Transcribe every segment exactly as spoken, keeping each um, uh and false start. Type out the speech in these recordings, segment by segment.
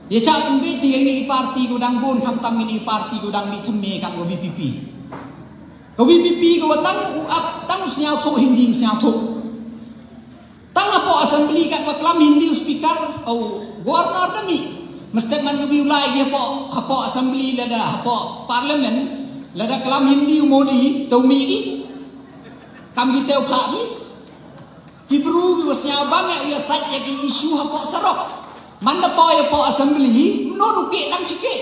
Ïa chah pynbeit ïa kine ki parti kiba dang bun, khamtam kine ki parti kiba dang mih thymme kat ka VPP. Ka VPP kaba tang u ap, tang u sngewthuh Hindi, u sngewthuh. Tang hapoh assembly katba klam Hindi u speaker, u governor da mih. Mynstep man ka VPP u lai ïa hapoh, hapoh assembly lada, hapoh parliament, lada klam Hindi u Modi, to mih ki. Kam ki tei u phah ki. Ki bru kiba sngewbang ïa u ïa sait ïa ki issue hapoh surok. Man da poi hapoh assembly, mano u kieh tang shi kieh.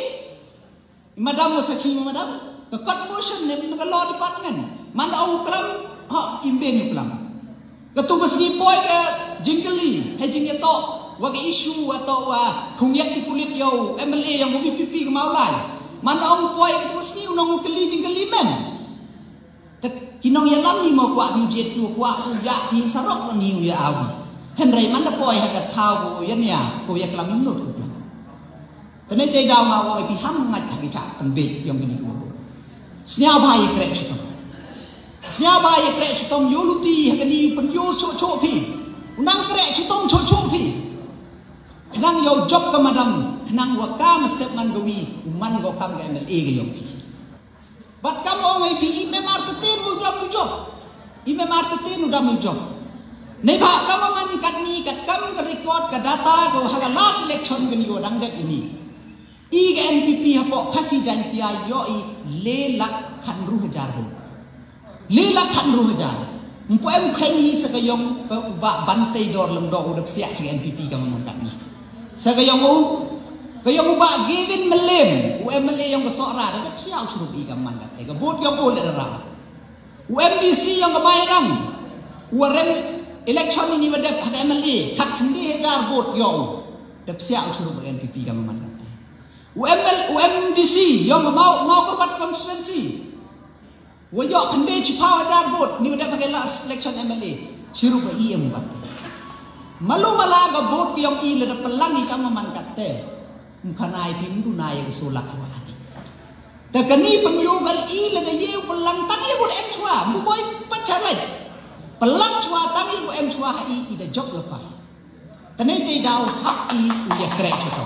Madam, u sakhi madam. Ka court motion ne ka law department. Man da ong u klam, ha, im ben u klam. Katu ka sngi poi ka jingkylli, ha jingïatoh wa ka issue, wa toh wa khungiat ki pulit ïa u MLA ïa u VPP ka Mawlai. Man da ong poi katu ka sngi u nong u kylli jingkylli mem. Te ki nongïalam ni mo kwah phi u jied, tu kwah u ïa phi surok ni u ïa awi. Hynrei man da poi ha ka thaw ko ïa nia, ko ïa klam im lut ko klam. Te ne te daw nga ong ïa phi, ham ngait ha ki chah pynbeit ïong kini ko. Sngewbha ïa kreh shitom. Sngewbha ïa kreh shitom, ïoh luti ha kini pynïoh choh choh phi. U nang kreh shitom choh choh phi. Khnang ïoh jop ka madam, khnang wa ka mynstep man ka wi, u man ko kam ka MLA ka ïong phi. Bad kam ong ïa phi, i mem artatien u dam u jop. I mem artatien u dam u jop. Neibhah kam man katni, kat kam ka record, ka data ko ha ka last election kani ko dang dep ini. I ka NPP hapoh Khasi Jaiñtia ïoh i le lak khatnru hajar vote. Le lak khatnru hajar. Mpo em khaini sa ka ïong ka u Bah Banteidor Lyngdoh u dep siah cha ka NPP ka man katni. Sa ka ïong u, ka ïong u Bah Gavin Mylliem, u MLA ïong ka Sohra, da dep siah u chirup i ka man katte. Ka vote ïong u le da rah. U MDC ïong ka Mairang, u rem election ini wa dep ha ka MLA, khatkhyndai hajar vote ïong u. Dep siah u chirup ka NPP ka man katte. U ML, u MDC ïong ka Maw, Mawkyrwat constituency. Wa ïoh khyndai chiphaw hajar vote, ni wa dep ha ka last election MLA. Chirup wa i em katte. Malu mala ka vote ki ïong i lada pynlang i kam man katte. Mkhanai phi mduna ïa ka sola ka wa ati. Te kani pynïoh gal i lada ïa u pynlang tang ïa u em chwa, mbu boi pachalai. Pynlang chwa tang ïa u em chwa ha i, i da jop lepa. Te ne te daw hap i u ïa kreh chuto.